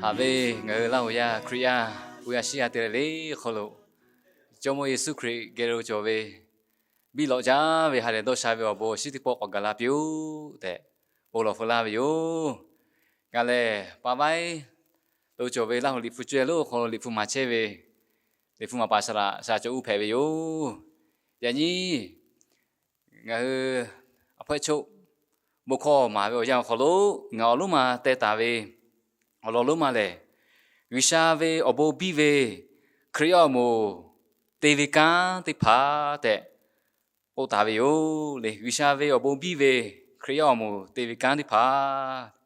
Haꞈ ve ngaˬ hui Laˇ huˍ yaˇ Hkriꞈ yaˇ, u yaˇ shiˉ yaˇ te leh le hk'aw lo, Jawˇmawˇ Yeˍsuˆ Hkriꞈ geh lo cawˬ ve, biˇ lawꞈ jaˇ ve ha lehˬ dawˇ sha ve awˬ bon awˬ shinˉ teˇ pawˆ k'awꞈ gaˬ la piˇ-oˆ tehꞈ, bon lawˬ hpfuh laˇ ve yoˬ. Ngaˬ lehˬ pa vaiˉ lo cawˬ ve Laˇ huˍ Liꞈ hpu caweh lonˉ awˬ hk'aw lo Liꞈ hpu maˍ chehˇ ve, Liꞈ hpu maˍ paˍ saˍ laꞈ shaˍ cawˬ uˉ hpehꞈ ve yoˬ. Yaꞈ nyi ngaˬ hui a hpawehˇ choˆ bon hkawˇ maˍ ve awˬ yanˇ awˬ hk'aw lo ngaˬ awˬ lonˉ ma teh taˍ ve awˬ lawn lonˉ ma lehˬ, G'uiˬsha ve awˬ bon biˇ ve Hkriꞈ yaˇ awˬ moˍ te ve kanˉ teˇ hpaˍ tehꞈ k'oˆ taˍ ve yoˬ le. G'uiˬsha ve awˬ bon biˇ ve Hkriꞈ yaˇ awˬ moˍ te ve kanˉ teˇ hpaˍ,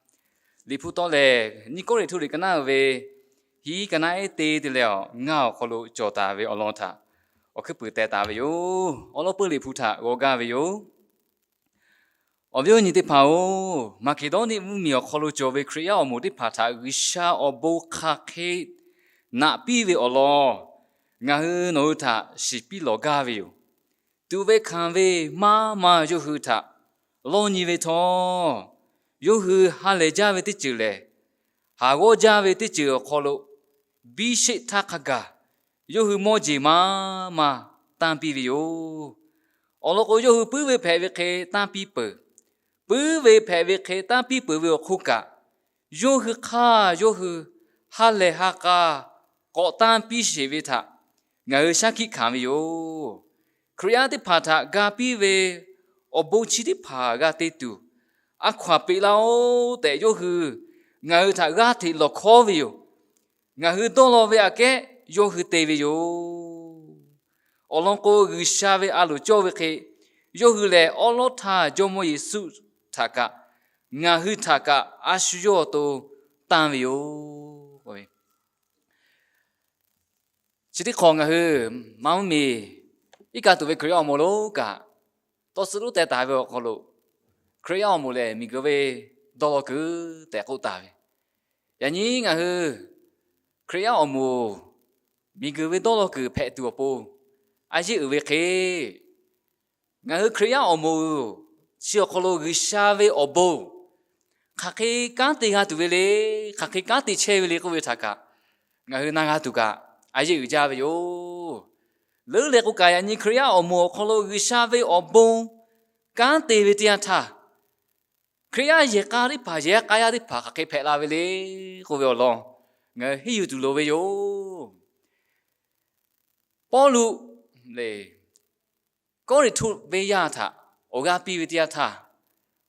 Liꞈ hpu tawˇ lehˬ, Nyiˇ Kawˇrenˍhtuˆ liꞈ ka naˉ uiˍ ve hiˉ ka naˉ ehˉ teˇ te leh awˬ ngaˇ awˬ hk'aw lo cawˬ taˍ ve awˬ lawn htaꞈ awˬ hkuiˉ puiˍ teh taˍ ve yoˬ. Awˬ lawn puiˉ Liꞈ hpu htaꞈ g'aw gaˇ ve yoˬ. Awˬ viˉ awˬ nyi teˇ hpaˍ-oˬ, Maˍkeˍdawˇniˆ mvuhˇmiˬ awˬ hk'aw lo cawˬ ve Hkriꞈ yaˇ awˬ moˍ teˇ hpaˍ htaꞈ G'uiˬsha awˬ bon hk'aˬ hk'e naꞈ piˇ ve awˬ lawn, ngaˬ hui nawˬ hui htaꞈ shiˍ piˇ lawˬ gaˇ ve yoˬ. Tuꞈ ve hkanˍ ve maˇ maˇ yawˇ hui htaꞈ lawˇ nyi ve htawˇ, yawˇ hui ha lehˬ jaˇ ve teˇ ceuˬ lehˬ, haˍ g'awˇ jaˇ ve teˇ ceuˬ awˬ hk'aw lo biˇ sheˆ htaˇ hk'a gaˬ yawˇ hui mawˇ jeˬ maˇ maˇ tanˇ piˇ ve yoˬ. Awˬ lawn k'o, yawˇ hui puiˉ ve hpehꞈ ve hk'e tanˇ piˇ peuˬ. Puiˉ ve hpehꞈ ve hk'e tanˇ piˇ peuˬ ve awˬ hk'oˆ kaꞈ, yawˇ hui hk'aˇ yawˇ hui ha lehˬ ha k'a k'awꞈ tanˇ piˇ sheˍ ve htaꞈ ngaˬ hui shaˉ hkiˆ hkanˍ ve yoˬ. Hkriꞈ yaˇ teˇ hpaˍ htaꞈ ga piˇ ve awˬ bon chi teˇ hpaˍ g'a te tuˬ, a hkaw-anˬ peꞈ laˇ-oˆ tehꞈ yawˇ hui ngaˬ hui htaꞈ g'aˇ hteꞈ lawˬ hkawˉ ve yoˬ. Ngaˬ hui dawˇ law ve aꞈ kehˉ yawˇ hui te ve yoˬ. Awˬ lawn k'o, G'uiˬsha ve a loˍ cawˇ ve hk'e, yawˇ hui lehˬ awˉ lawˉ htaˇ Jawˇmawˇ Yeˍsuˆ htaꞈ kaꞈ, ngaˬ hui htaꞈ kaꞈ a shu yawˇ awˬ to tanˇ ve yoˬ. Chi teˇ hk'awꞈ ngaˬ hui maˇ mvuhˇmiˬ iˉ kaˆ tuˬ ve Hkriꞈ yaˇ awˬ moˍ lonˉ kaꞈ, tawˇ suh lonˉ teh taˍ ve awˬ hk'aw lo Hkriꞈ yaˇ awˬ moˍ lehˬ miˬguiˬ ve dawˇ law kuiˬ tehꞈ k'oˆ taˍ ve. Yaꞈ nyi ngaˬ hui Hkriꞈ yaˇ awˬ moˍ miˬguiˬ ve dawˇ law kuiˬ hpehꞈ tuˬ awˬ pon a yeˇ uiˍ ve hk'e, ngaˬ hui Hkriꞈ yaˇ awˬ moˍ chi awˬ hk'aw lo G'uiˬsha ve awˬ bon hk'aˬ hk'e kanˉ te g'a tuˬ ve le, hk'aˬ hk'e kanˉ te chehˇ ve le k'oˆ ve htaꞈ kaꞈ, ngaˬ hui na g'a tuˬ kaꞈ a yeˇ uiˍ jaˇ ve yoˬ. Leuˉ leh k'o kaꞈ, yaꞈ nyi Hkriꞈ yaˇ awˬ moˍ awˬ hk'aw lo G'uiˬsha ve awˬ bon kanˉ te ve teˇ yanˇ htaˇ, Hkriꞈ yaˇ yehˬ k'a teˇ hpaˍ, yehˬ k'a yaˇ teˇ hpaˍ hk'aˬ hk'e hpehꞈ la ve le k'oˆ ve awˬ lawn ngaˬ hui henˇ yuˬ tuˬ loˍ ve yoˬ. Pawˇluꞈ lehˬ, Kawˇrenˍhtuˆ venˇ yaˇ htaꞈ awˬ g'aˇ piˇ ve teˇ yanˇ htaˇ,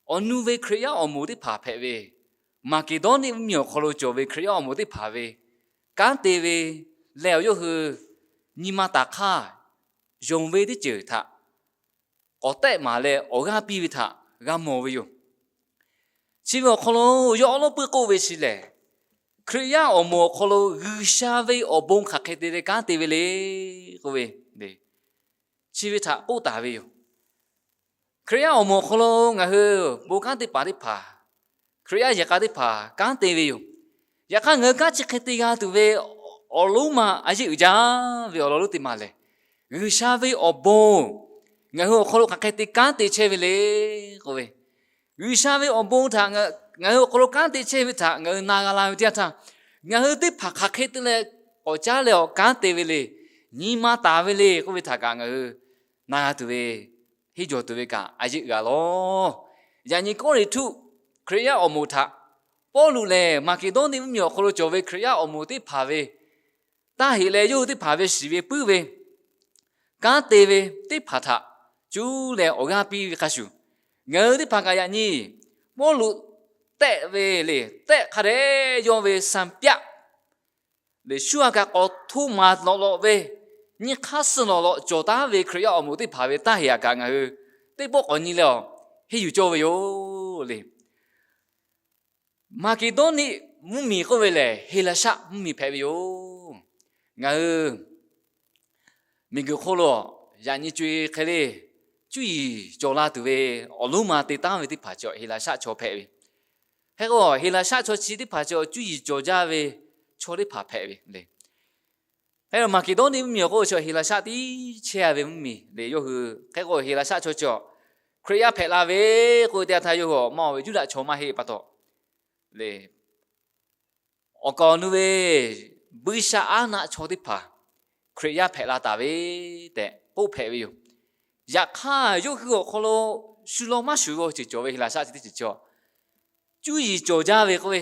awˬ nu ve Hkriꞈ yaˇ awˬ moˍ teˇ hpaˍ hpehꞈ ve, Maˍkeˍdawˇniˆ mvuhˇmiˬ awˬ hk'aw lo cawˬ ve Hkriꞈ yaˇ awˬ moˍ teˇ hpaˍ ve kanˉ te ve leh, awˬ yawˇ hui nyi ma taˍ hk'aˇ yonˍ ve teˇ ceuˬ htaꞈ k'awꞈ tehˆ maˍ leh awˬ g'aˇ piˇ ve htaꞈ g'a mawˬ ve yoˬ. Chi ve awˬ hk'aw lo yawˇ awˉ lawˉ puiˉ k'oˆ ve chi lehˬ, Hkriꞈ yaˇ awˬ moˍ awˬ hk'aw lo G'uiˬsha ve awˬ bon hk'aˬ hk'e te leh kanˉ te ve le k'oˆ ve, chi ve htaꞈ k'oˆ taˍ ve yoˬ. Hkriꞈ yaˇ awˬ moˍ awˬ hk'aw lo ngaˬ hui bon kanˉ te paˍ teˇ hpaˍ, Hkriꞈ yaˇ yehˬ k'a teˇ hpaˍ kanˉ te ve yoˬ. Yaꞈ hk'aˇ, ngaˬ hui kanˉ chi hk'e te g'a tuˬ ve awˬ lonˉ ma a yeˇ uiˍ jaˇ ve awˬ lawn lonˉ teˇ maˬ lehˬ, G'uiˬsha ve awˬ bon ngaˬ hui awˬ hk'aw lo hk'aˬ hk'e te kanˉ te chehˇ ve le k'oˆ ve, G'uiˬsha ve awˬ bon htaꞈ ngaˬ hui awˬ hk'aw lo kanˉ te chehˇ ve htaꞈ ngaˬ hui na g'a la ve teˇ yanˇ htaˇ, ngaˬ hui teˇ hpaˍ hk'aˬ hk'e te leh k'awꞈ caˉ leh awˬ kanˉ te ve le, nyi ma taˍ ve le k'oˆ ve htaꞈ kaꞈ ngaˬ hui na g'a tuˬ ve, henˇ jawˬ tuˬ ve kaꞈ a yeˇ uiˍ a lawˬ. Yaꞈ nyi Kawˇrenˍhtuˆ Hkriꞈ yaˇ awˬ moˍ htaꞈ Pawˇluꞈ lehˬ, Maˍkeˍdawˇniˆ mvuhˇmiˬ awˬ hk'aw lo cawˬ ve Hkriꞈ yaˇ awˬ moˍ teˇ hpaˍ ve taˇ heꞈ leh, yawˇ hui teˇ hpaˍ ve shiˍ ve puiˉ ve kanˉ te ve teˇ hpaˍ htaꞈ cuˇ leh awˬ g'aˇ piˇ ve hk'a shuˍ, ngaˬ hui teˇ hpaˍ kaꞈ yaꞈ nyi Pawˇluꞈ tehˆ ve le, tehˆ hk'a dehꞈ yawˇ ve စံပြ le, shu a kaꞈ k'awꞈ htoˇ maˍ lawꞈ lawꞈ ve, nyi hk'aˇ suh lawꞈ lawꞈ cawˬ taˉ ve Hkriꞈ yaˇ awˬ moˍ teˇ hpaˍ ve taˇ heꞈ a kaꞈ ngaˬ hui teˇ pawˆ k'awꞈ nyi leh awˬ henˇ yuˬ cawˇ ve yoˬ le. Maˍkeˍdawˇniˆ mvuhˇmiˬ k'oˆ ve lehˬ, Heˍlaˍsaˆ mvuhˇmiˬ hpehꞈ ve yoˬ. Ngaˬ hui miˬguiˬ hk'oˆ lo yaꞈ nyi co-e hk'e le, cuˇ yiˍ cawˬ la tuˬ ve awˬ lonˉ ma te taˉ ve teˇ hpaˍ chaw Heˍlaˍsaˆ chaw hpehꞈ ve. Hk'e k'o, Heˍlaˍsaˆ chaw chi teˇ hpaˍ chaw cuˇ yiˍ cawˬ jaˇ ve chaw teˇ hpaˍ hpehꞈ ve le. Hk'e Maˍkeˍdawˇniˆ mvuhˇmiˬ awˬ hk'oˆ chaw Heˍlaˍsaˆ tiˉ chehˇ a ve mvuhˇmiˬ le. Yawˇ hui hk'e k'o, Heˍlaˍsaˆ chaw chaw Hkriꞈ yaˇ hpehꞈ la ve k'oˆ ve teˇ yanˇ htaˇ, yawˇ hui awˬ maˇ ve Yuˇdaꞈ chaw maˇ heˆ pa taw le, awˬ kaˍ awˬ nu ve buiˇshaˆaˉnaˆ chaw teˇ hpaˍ Hkriꞈ yaˇ hpehꞈ la taˍ ve tehꞈ k'oˆ hpehꞈ ve yoˬ. Yaꞈ hk'aˇ, yawˇ hui awˬ hk'aw lo shu law maˇ shuˍ ve awˬ ceuˬ cawˬ ve Heˍlaˍsaˆ chi teˇ ceuˬ cawˬ. Cuˇ yiˍ cawˬ jaˇ ve k'oˆ ve,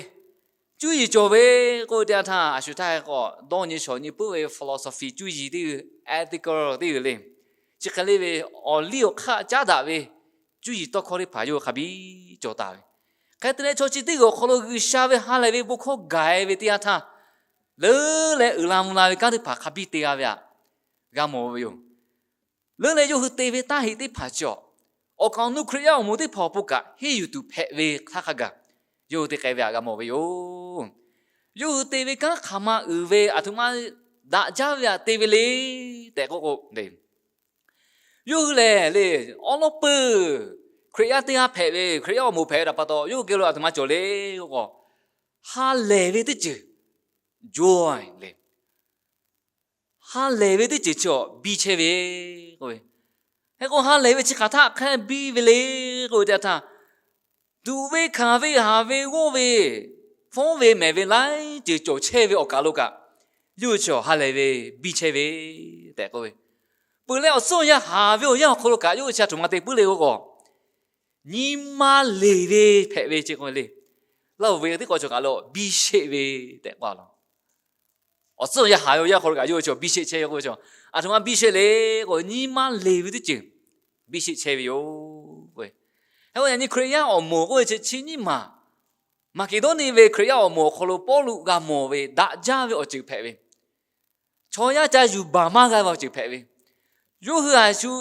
cuˇ yiˍ cawˬ ve k'oˆ ve teˇ yanˇ htaˇ, a shu htaˇ k'awꞈ dawˇ nyi shawˍ nyi puiˉ ve philosophy cuˇ yiˍ teˇ g'uiˬ, ethical teˇ g'uiˬ le, chi hk'e le ve awˬ liˇ awˬ hk'aˆ caˉ daꞈ ve cuˇ yiˍ tawˇ hkawˇ teˇ hpaˍ yawˇ hui hk'a biˇ cawˬ taˍ ve. Hk'e te leh, chaw chi teˇ g'uiˬ awˬ hk'aw lo G'uiˬsha ve ha lehˬ ve bon hkawˇ gaˬ e ve teˇ yanˇ htaˇ, leuˉ leh uiˍ la mvuh la ve kanˉ teˇ hpaˍ hk'a biˇ te g'a ve htaꞈ g'a mawˬ ve yoˬ. Leuˉ leh yawˇ hui te ve taˇ heꞈ teˇ hpaˍ cawˬ, awˬ kaˍ awˬ nu Hkriꞈ yaˇ awˬ moˍ teˇ hpaˍ awˬ pon kaꞈ henˇ yuˬ tuˬ hpehꞈ ve hk'aˇ hk'a gaˬ, yawˇ hui te k'ai ve htaꞈ g'a mawˬ ve yoˬ. Yawˇ hui te ve kanˉ hk'aˬ ma uiˍ ve, aˬ htoꞈ ma daꞈ jaˇ ve htaꞈ te ve le tehꞈ k'oˆ k'o, yawˇ hui lehˬ le, awˉ lawˉ peuˬ Hkriꞈ yaˇ teˇ g'aˇ hpehꞈ ve, Hkriꞈ yaˇ awˬ moˍ hpehꞈ ve htaꞈ pa taw, yawˇ hui geh lo aˬ htoꞈ ma cawˬ le k'o, ha lehˬ ve teˇ ceuˬ, joy le, ha lehˬ ve teˇ ceuˬ chi awˬ biˇ chehˇ ve k'oˆ ve. Hk'e k'o, ha lehˬ ve chi hk'aˬ htaˆ hk'e biˇ ve le k'oˆ ve teˇ yanˇ htaˇ, tuꞈ ve hkanˍ ve haˍ ve g'awˇ ve fawˉ ve mehˍ ve laiˉ ceuˬ cawˬ chehˇ ve awˬ kaˬ lo kaꞈ, yawˇ hui chi awˬ ha lehˬ ve biˇ chehˇ ve tehꞈ k'oˆ ve. Peuˬ leh, awˬ tcuhˉ awˬ yanˇ haˍ ve awˬ yanˇ awˬ hk'aw lo kaꞈ yawˇ hui chi aˬ htoꞈ ma te puiˉ le k'o k'o, nyi ma leˬ ve hpehꞈ ve ce k'oˆ ve le. Laˇ huˍ ve teˇ k'awꞈ cawˬ kaˬ lo biˇ sheˆ ve tehꞈ k'oˆ a law. Awˬ tcuhˉ awˬ yanˇ haˍ ve awˬ yanˇ hk'aw lo kaꞈ yawˇ hui chi biˇ sheˆ chehˇ ve k'oˆ ve, aˬ htoꞈ ma biˇ sheˆ le k'o, nyi ma leˬ ve teˇ ceuˬ biˇ sheˆ chehˇ ve yoˬ. Hk'e k'o, yaꞈ nyi Hkriꞈ yaˇ awˬ moˍ k'oˆ ve chi chi nyiˇ maˬ, Maˍkeˍdawˇniˆ ve Hkriꞈ yaˇ awˬ moˍ awˬ hk'aw lo Pawˇluꞈ g'a mawˬ ve daꞈ jaˇ ve awˬ ceuˬ hpehꞈ ve, chaw yaˇ ca yuˬ baˬ maˇ g'a ve awˬ ceuˬ hpehꞈ ve, yawˇ hui a shu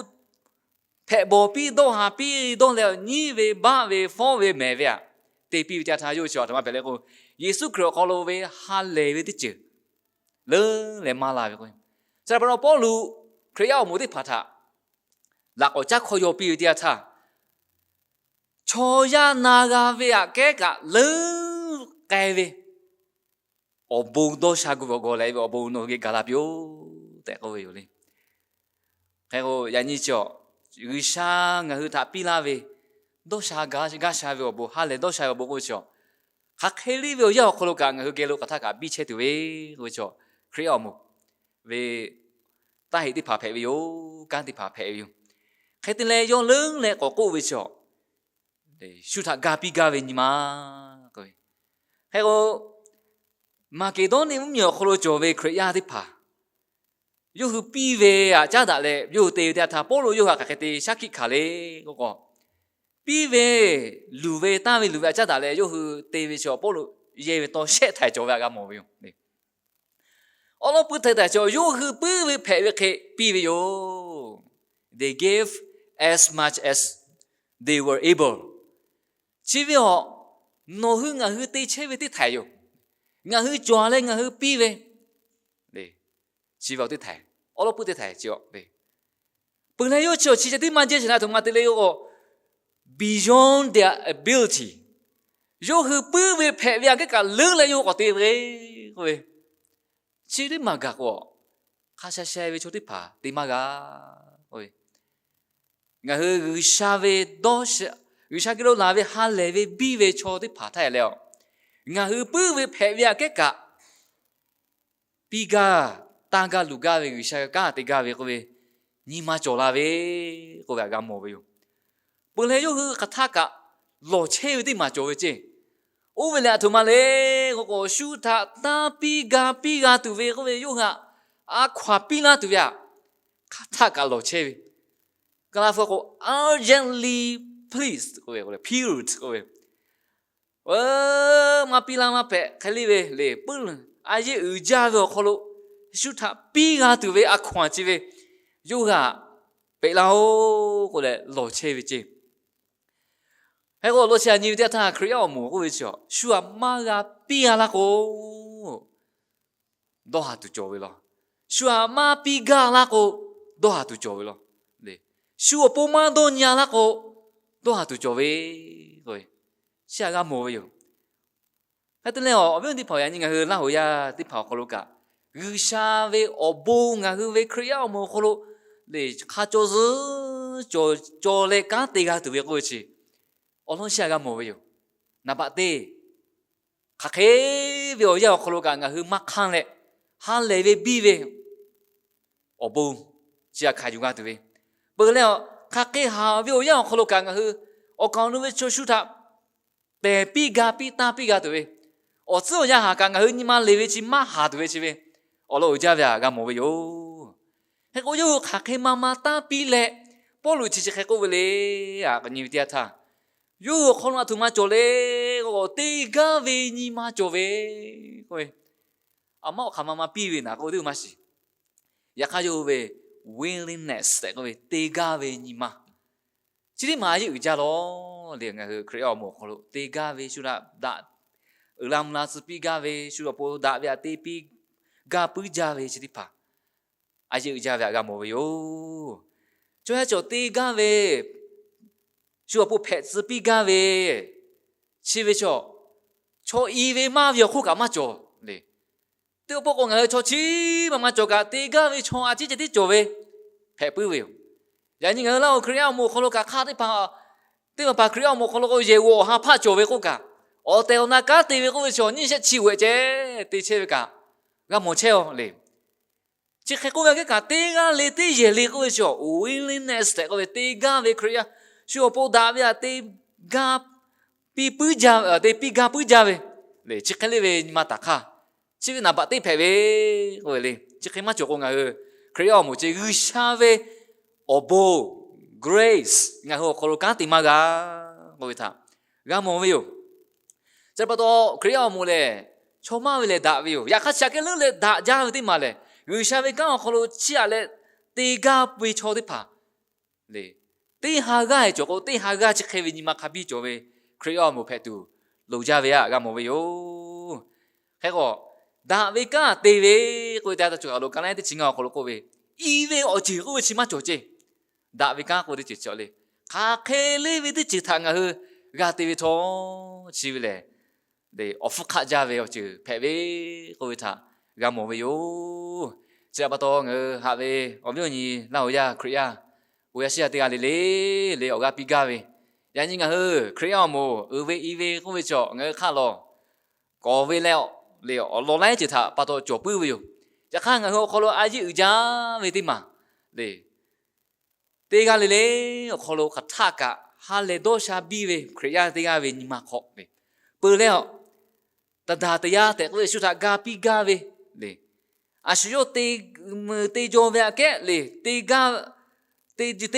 hpehꞈ bawˬ piˇ dawˇ ha piˇ dawˇ leh, nyiˉ ve baˆ ve fawˉ ve mehˍ ve htaꞈ te piˇ ve teˇ yanˇ htaˇ, yawˇ hui chi aˬ htoꞈ ma hpehꞈ le k'o, Yeˍsuˆ Hkriꞈ awˬ hk'aw lo ve ha lehˬ ve teˇ ceuˬ leuˉ leh maˇ la ve k'o, chi pa taw Pawˇluꞈ Hkriꞈ yaˇ awˬ moˍ teˇ hpaˍ htaꞈ laꞈ k'awꞈ caˉ hkawˇ yaw piˇ ve teˇ yanˇ htaˇ, chaw yaˇ na g'a ve aꞈ kehˉ kaꞈ leuˉ k'ai ve awˬ bon dawˇ sha gu ve awˬ gawˬ leh ve awˬ bon nawˬ hui geh gaˬ la piˇ-oˆ tehꞈ k'oˆ ve yoˬ le. Hk'e k'o, yaꞈ nyi chi awˬ G'uiˬsha ngaˬ hui htaꞈ piˇ laˇ ve dawˇ sha gaˇ sha ve awˬ bon, ha lehˬ dawˇ sha ve awˬ bon k'oˆ ve chi awˬ, hk'aˬ hk'e liˇ ve awˬ yanˇ awˬ hk'aw lo kaꞈ ngaˬ hui geh lo hk'aˬ htaˆ kaꞈ biˇ chehˇ tuˬ ve k'oˆ ve chi awˬ, Hkriꞈ yaˇ awˬ moˍ ve taˇ heꞈ teˇ hpaˍ hpehꞈ ve yoˬ. Kanˉ teˇ hpaˍ hpehꞈ ve yoˬ. Hk'e te leh, yawˇ leuˉ leh k'awꞈ k'oˆ ve chi awˬ, shu htaꞈ ga piˇ gaˇ ve nyi ma k'oˆ ve. Hk'e k'o, Maˍkeˍdawˇniˆ mvuhˇmiˬ awˬ hk'aw lo cawˬ ve Hkriꞈ yaˇ teˇ hpaˍ yawˇ hui piˇ ve aꞈ caˉ daꞈ leh yawˇ hui te ve teˇ yanˇ htaˇ, Pawˇluꞈ yawˇ hui htaꞈ hk'aˬ hk'e te shaˉ hkiˆ hkanˍ le k'oˆ k'o, piˇ ve luˬ ve tanˇ ve luˬ ve aꞈ caˉ daꞈ leh yawˇ hui te ve chi awˬ Pawˇluꞈ yehˇ ve tawˇ shehˆ htaiˍ cawˬ ve htaꞈ g'a mawˬ ve yoˬ. Awˉ lawˉ puiˉ htaiˍ htaiˍ chi awˬ yawˇ hui puiˉ ve hpehꞈ ve hk'e piˇ ve yoˬ. They gave as much as they were able. Chi ve awˬ, nawˬ hui ngaˬ hui te chehˇ ve teˇ htaiˍ yoˬ. Ngaˬ hui cawˬ leh ngaˬ hui piˇ ve, chi ve awˬ teˇ htaiˍ, awˉ lawˉ puiˉ teˇ htaiˍ chi awˬ. Peuˬ leh, yawˇ chi awˬ chi ceh tiˉ maˇ jehˇ sheˍ leh, aˬ htoꞈ ma te le k'o, beyond their ability, yawˇ hui puiˉ ve hpehꞈ ve aꞈ kehˉ kaꞈ leuˉ leh yawˇ hui k'awꞈ te ve k'oˆ ve, chi teˇ maˬ gaˬ k'o, hk'a sha sha ve chaw teˇ hpaˍ te maˇ g'a. Ngaˬ hui G'uiˬsha ve dawˇ, G'uiˬsha geh lo laˬ ve ha lehˬ ve biˇ ve chaw teˇ hpaˍ htaˇ leh, ngaˬ hui puiˉ ve hpehꞈ ve aꞈ kehˉ kaꞈ piˇ gaˇ, tanˇ gaˇ luˬ gaˇ ve G'uiˬsha kanˉ te gaˇ ve k'oˆ ve, nyi ma cawˬ la ve k'oˆ ve htaꞈ g'a mawˬ ve yoˬ. Peuˬ leh, yawˇ hui hk'aˬ htaˆ kaꞈ lawˬ chehˇ ve teˇ maˬ cawˬ ve ceˇ. Oˇ ve lehˬ, aˬ htoꞈ ma le k'o k'o, shu htaꞈ tanˇ piˇ ga piˇ g'a tuˬ ve k'oˆ ve, yawˇ hui htaꞈ a hkaw-anˬ piˇ laˇ tuˬ ve htaꞈ hk'aˬ htaˆ kaꞈ lawˬ chehˇ ve. Gaˍlaˍtiˆ hpu k'o, urgently please k'oˆ ve, appealed k'oˆ ve, maˇ piˇ laˇ maˇ hpehꞈ hk'e le ve le, puiˉ a yeˇ uiˍ jaˇ ve awˬ hk'aw lo shu htaꞈ piˇ g'a tuˬ ve a hkaw-anˬ chi ve yawˇ hui htaꞈ peꞈ laˇ-oˆ k'oˆ leh lawˬ chehˇ ve ceˇ. Hk'e k'o, lawˬ chehˇ a nyi ve teˇ yanˇ htaˇ, Hkriꞈ yaˇ awˬ moˍ k'oˆ ve chi, shu htaꞈ maˇ g'a piˇ g'a laˇ k'o, dawˇ haˍ tuˬ cawˬ ve law. Shu htaꞈ maˇ piˇ gaˇ laˇ k'o, dawˇ haˍ tuˬ cawˬ ve law. Shu awˬ pon maˇ dawˇ nyi a laˇ k'o, dawˇ haˍ tuˬ cawˬ ve k'o, chi htaꞈ g'a mawˬ ve yoˬ. Hk'e te leh, awˬ viˉ awˬ nyi teˇ hpaˍ, yaꞈ nyi ngaˬ hui Laˇ huˍ yaˇ teˇ hpaˍ awˬ hk'aw lo kaꞈ, G'uiˬsha ve awˬ bon ngaˬ hui ve Hkriꞈ yaˇ awˬ moˍ awˬ hk'aw lo lehˬ, hk'a caw zuhˉ caw leh kanˉ te g'a tuˬ ve k'oˆ ve chi, awˬ lawn chi htaꞈ g'a mawˬ ve yoˬ. Naˍ baꞈ teˇ, hk'aˬ hk'e ve awˬ yanˇ awˬ hk'aw lo kaꞈ ngaˬ hui maˇ hk'anˇ leh, ha lehˬ ve biˇ ve awˬ bon chi htaꞈ hkanˍ yuˬ g'a tuˬ ve, peuˬ leh, hk'aˬ hk'e haˍ ve awˬ yanˇ awˬ hk'aw lo kaꞈ ngaˬ hui awˬ kaˍ awˬ nu ve chaw shu htaꞈ pehˬ piˇ ga piˇ tanˇ piˇ g'a tuˬ ve, awˬ tcuhˉ awˬ yanˇ haˍ kaꞈ ngaˬ hui nyi ma leˬ ve chi maˇ haˍ tuˬ ve chi ve awˬ lawn uiˍ jaˇ ve htaꞈ g'a mawˬ ve yoˬ. Hk'e k'o, yawˇ hui hk'aˬ hk'e ma ma tanˇ piˇ leh, Pawˇluꞈ chi chi hk'e k'oˆ ve le, a k'aꞈ nyi ve teˇ yanˇ htaˇ, yawˇ hui awˬ hk'aw lo aˬ htoꞈ ma cawˬ le k'o, te gaˇ ve nyi ma cawˬ ve k'oˆ ve, aˬ maˇ awˬ hk'aˬ ma ma piˇ ve naˍ k'oˆ ve teˇ maˇ shiˍ. Yaꞈ hk'aˇ yawˇ hui ve willingness tehꞈ k'oˆ ve te gaˇ ve nyi ma chi teˇ maˬ a yeˇ uiˍ jaˇ lawˬ le. Ngaˬ hui Hkriꞈ yaˇ awˬ moˍ awˬ hk'aw lo te gaˇ ve shu htaꞈ daꞈ, uiˍ la mvuh la tcuh piˇ gaˇ ve, shu awˬ pon daꞈ ve htaꞈ te piˇ gaˇ puiˉ jaˇ ve chi teˇ hpaˍ a yeˇ uiˍ jaˇ ve htaꞈ g'a mawˬ ve yoˬ. Chaw yaˇ cawˬ te gaˇ ve, shu awˬ pon hpehꞈ tcuh piˇ gaˇ ve, chi ve chaw, chaw i ve maˇ ve awˬ hk'oˆ kaꞈ maˇ cawˬ le. Teˇ pawˆ k'o ngaˬ hui chaw chi ma ma cawˬ kaꞈ te gaˇ ve chaw a ciˉ ceh tiˉ cawˬ ve hpehꞈ puiˉ ve yoˬ. Yaꞈ nyi ngaˬ hui Laˇ huˍ Hkriꞈ yaˇ awˬ moˍ awˬ hk'aw lo kaꞈ hk'aˇ teˇ hpaˍ, teˇ hpaˍ hpaˍ Hkriꞈ yaˇ awˬ moˍ awˬ hk'aw lo k'o yehˬ g'awˬ awˬ ha hpaˆ cawˬ ve k'oˆ kaꞈ, awˬ tehˬ awˬ na kanˉ te ve k'oˆ ve chaw nyiˇ shehˆ chi g'awehꞈ ceh te chehˇ ve kaꞈ g'a mawˬ chehˇ aw le. Chi hk'e k'oˆ ve aꞈ kehˉ kaꞈ, teˇ g'aˇ le teˇ yehˬ le k'oˆ ve chi, willingness tehꞈ k'oˆ ve te gaˇ ve Hkriꞈ yaˇ, shu awˬ pon daꞈ ve htaꞈ te gaˇ piˇ puiˉ jaˇ, te piˇ gaˇ puiˉ jaˇ ve le. Chi hk'e le ve nyi ma taˍ hk'aˇ, chi ve naˍ baꞈ teˇ hpehꞈ ve k'oˆ ve le. Chi hk'e maˇ cawˬ k'o ngaˬ hui Hkriꞈ yaˇ awˬ moˍ ceh G'uiˬsha ve awˬ bon, grace, ngaˬ hui awˬ hk'aw lo kanˉ te maˇ g'a k'oˆ ve htaꞈ g'a mawˬ ve yoˬ. Chi pa taw Hkriꞈ yaˇ awˬ moˍ lehˬ, chaw maˇ ve lehˬ daꞈ ve yoˬ. Yaꞈ hk'aˇ chi aꞈ kehˉ leuˉ leh daꞈ jaˇ ve teˇ maˬ lehˬ, G'uiˬsha ve kanˉ awˬ hk'aw lo chiˇ aꞈ leh te gaˇ ve chaw teˇ hpaˍ le, teˇ ha g'aˇ cawˬ k'o, teˇ ha g'aˇ chi hk'e ve nyi ma hk'a biˇ cawˬ ve Hkriꞈ yaˇ awˬ moˍ hpehꞈ tuˬ loˍ jaˇ ve htaꞈ g'a mawˬ ve yoˬ. Hk'e k'o, daꞈ ve kanˉ te ve k'oˆ ve teˇ yanˇ htaˇ, cawˬ kaˬ lo ka naˉ teˇ chi ngaˇ awˬ hk'aw lo k'oˆ ve, i ve awˬ ceuˬ k'oˆ ve chi maˇ cawˬ ceˇ. Daꞈ ve kanˉ k'oˆ ve teˇ ceuˬ chi le, hk'aˬ hk'e le ve teˇ ceuˬ htaꞈ ngaˬ hui g'a te ve htawˇ, chi ve lehˬ, awˬ hpfuhˇ hk'aˆ jaˇ ve awˬ ceuˬ hpehꞈ ve k'oˆ ve htaꞈ g'a mawˬ ve yoˬ. Chi htaꞈ pa taw ngaˬ hui haꞈ ve awˬ viˉ awˬ nyi Laˇ huˍ yaˇ Hkriꞈ yaˇ, bon yaˇ shiˉ yaˇ teˇ g'aˇ le le le awˬ g'aˇ piˇ gaˇ ve, yaꞈ nyi ngaˬ hui Hkriꞈ yaˇ awˬ moˍ uiˍ ve i ve k'oˆ ve chaw ngaˬ hui hk'aˆ lawˬ kawˍ ve leh le awˬ lawn laiˉ ceuˬ htaꞈ pa taw cawˬ puiˉ ve yoˬ. Yaꞈ hk'aˇ ngaˬ hui awˬ hk'aw lo a yeˇ uiˍ jaˇ ve teˇ maˬ le, teˇ g'aˇ le le awˬ hk'aw lo hk'aˬ htaˆ kaꞈ ha lehˬ dawˇ sha biˇ ve Hkriꞈ yaˇ teˇ g'aˇ ve nyi ma hk'aw le, peuˬ leh, taˍ daˍ taˍ yaˇ tehꞈ k'oˆ ve shu htaꞈ ga piˇ gaˇ ve le, a shu yawˇ te muiˬ te jaw ve aꞈ kehˉ le, te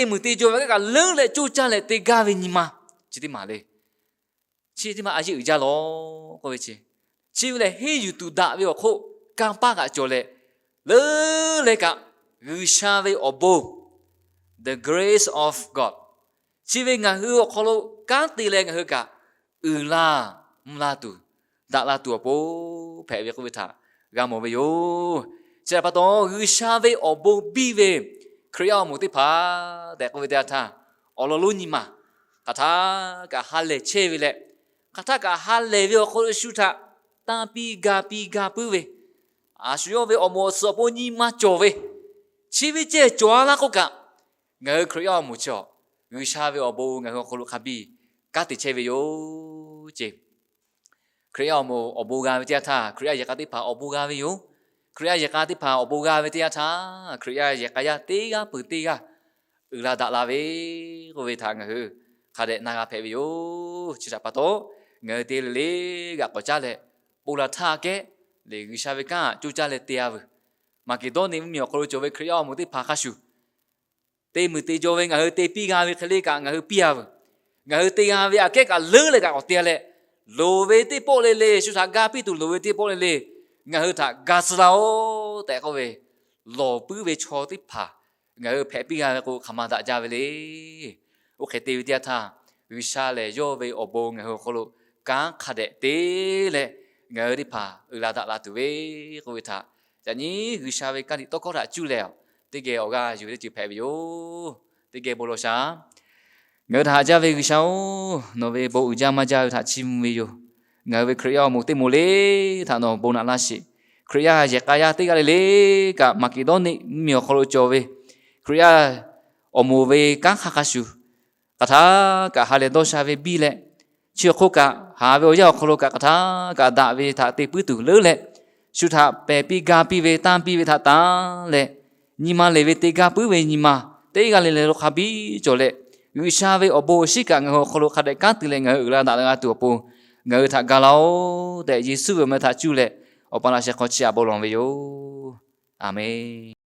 muiˬ te jaw ve aꞈ kehˉ kaꞈ leuˉ leh coˇ caˇ leh te gaˇ ve nyi ma chi teˇ maˬ le. Chi teˇ maˬ a yeˇ uiˍ jaˇ lawˬ k'oˆ ve chi, chi ve lehˬ henˇ yuˬ tuˬ daꞈ ve awˬ hk'oˆ kanˇ paˆ kaꞈ cawˬ leh, leuˉ leh kaꞈ G'uiˬsha ve awˬ bon, the grace of God, chi ve ngaˬ hui awˬ hk'aw lo kanˉ te leh ngaˬ hui kaꞈ uiˍ la mvuh la tuˬ, daꞈ la tuˬ awˬ pon hpehꞈ ve k'oˆ ve htaꞈ g'a mawˬ ve yoˬ. Chi htaꞈ pa taw G'uiˬsha ve awˬ bon biˇ ve Hkriꞈ yaˇ awˬ moˍ teˇ hpaˍ tehꞈ k'oˆ ve teˇ yanˇ htaˇ, awˬ lawn lonˉ nyi ma hk'aˬ htaˆ kaꞈ ha lehˬ chehˇ ve leh, hk'aˬ htaˆ kaꞈ ha lehˬ ve awˬ hk'aw lo shu htaꞈ tanˇ piˇ ga piˇ ga puiˉ ve, a shu yawˇ ve awˬ moˍ awˬ suhˍ awˬ pon nyi ma cawˬ ve, chi ve ceh cawˬ a laˇ k'oˆ kaꞈ, ngaˬ hui Hkriꞈ yaˇ awˬ moˍ chi G'uiˬsha ve awˬ bon ngaˬ hui awˬ hk'aw lo hk'a biˇ kanˉ te chehˇ ve yoˬ ceˇ. Hkriꞈ yaˇ awˬ moˍ awˬ bon g'a ve teˇ yanˇ htaˇ, Hkriꞈ yaˇ yehˬ k'a teˇ hpaˍ awˬ bon g'a ve yoˬ. Hkriꞈ yaˇ yehˬ k'a teˇ hpaˍ awˬ bon g'a ve teˇ yanˇ htaˇ, Hkriꞈ yaˇ yehˬ k'a yaˇ teˇ g'aˇ peuˬ teˇ g'aˇ uiˍ la daꞈ la ve k'oˆ ve htaꞈ ngaˬ hui hk'a dehꞈ na g'a hpehꞈ ve yoˬ. Chi htaꞈ pa taw, ngaˬ hui te le le g'aꞈ k'awꞈ caˉ leh, bon la htaˇ kehˉ le G'uiˬsha ve kanˉ coˇ caˇ leh te a veuˬ. Maˍkeˍdawˇniˆ mvuhˇmiˬ awˬ hk'aw lo cawˬ ve Hkriꞈ yaˇ awˬ moˍ teˇ hpaˍ hk'a shuˍ, te muiˬ te jaw ve ngaˬ hui te piˇ g'a ve hk'e le kaꞈ ngaˬ hui piˇ a veuˬ. Ngaˬ hui te g'a ve aꞈ kehˉ kaꞈ leuˉ leh kaꞈ k'awꞈ te leh, loˍ ve teˇ pawˆ le le shu htaꞈ ga piˇ tuˬ loˍ ve teˇ pawˆ le le ngaˬ hui htaꞈ ga tcuh laˇ-oˆ tehꞈ k'oˆ ve, lawˬ puiˉ ve chaw teˇ hpaˍ ngaˬ hui hpehꞈ piˇ g'a ve k'o, hk'aˬ ma daꞈ jaˇ ve le. Oˇ hk'e te ve teˇ yanˇ htaˇ, G'uiˬsha lehˬ yawˇ ve awˬ bon ngaˬ hui awˬ hk'aw lo kanˉ hk'a dehꞈ te leh, ngaˬ hui teˇ hpaˍ uiˍ la daꞈ la tuˬ ve k'oˆ ve htaꞈ, yaꞈ nyi G'uiˬsha ve ka tiꞈ tawˇ hkawˇ htaꞈ cuˇ leh teˇ geh awˬ g'aˇ yuˬ ve teˇ ceuˬ hpehꞈ ve yoˬ. Teˇ geh bon lawˬ shaˍ. Ngaˬ hui htaꞈ haꞈ jaˇ ve G'uiˬsha-oˬ, nawˬ ve bon uiˍ jaˇ maˇ jaˇ ve htaꞈ chiˇ mvuh ve yoˬ. Ngaˬ hui ve Hkriꞈ yaˇ awˬ moˍ teˇ moˍ le htaꞈ nawˬ bon naꞈ laˇ sheˍ. Hkriꞈ yaˇ yehˬ k'a yaˇ teˇ g'aˇ le le kaꞈ Maˍkeˍdawˇniˆ mvuhˇmiˬ awˬ hk'aw lo cawˬ ve Hkriꞈ yaˇ awˬ moˍ ve kanˉ hk'a hk'a shuˍ, hk'aˬ htaˆ kaꞈ ha lehˬ dawˇ sha ve biˇ leh, chi awˬ hk'oˆ kaꞈ haˍ ve awˬ yanˇ awˬ hk'aw lo kaꞈ hk'aˬ htaˇ kaꞈ daꞈ ve htaꞈ te puiˉ tuˬ leuˉ leh, shu htaꞈ pehˬ piˇ ga piˇ ve tanˇ piˇ ve htaꞈ tanˇ leh, nyi ma leˬ ve te gaˇ puiˉ ve nyi ma teˇ g'aˇ le le lo hk'a biˇ cawˬ leh, G'uiˬsha ve awˬ bon awˬ shinˉ kaꞈ ngaˬ hui awˬ hk'aw lo hk'a dehꞈ kanˉ te leh ngaˬ hui uiˍ la daꞈ la g'a tuˬ awˬ pon, ngaˬ hui htaꞈ ga laˇ-oˆ tehꞈ Yeˍsuˆ ve awˬ meh htaꞈ cuˇ leh, Awˬ pa laꞈ sheh hk'aw chiˇ aꞈ bon lawˬ ve yoˬ. A menˬ.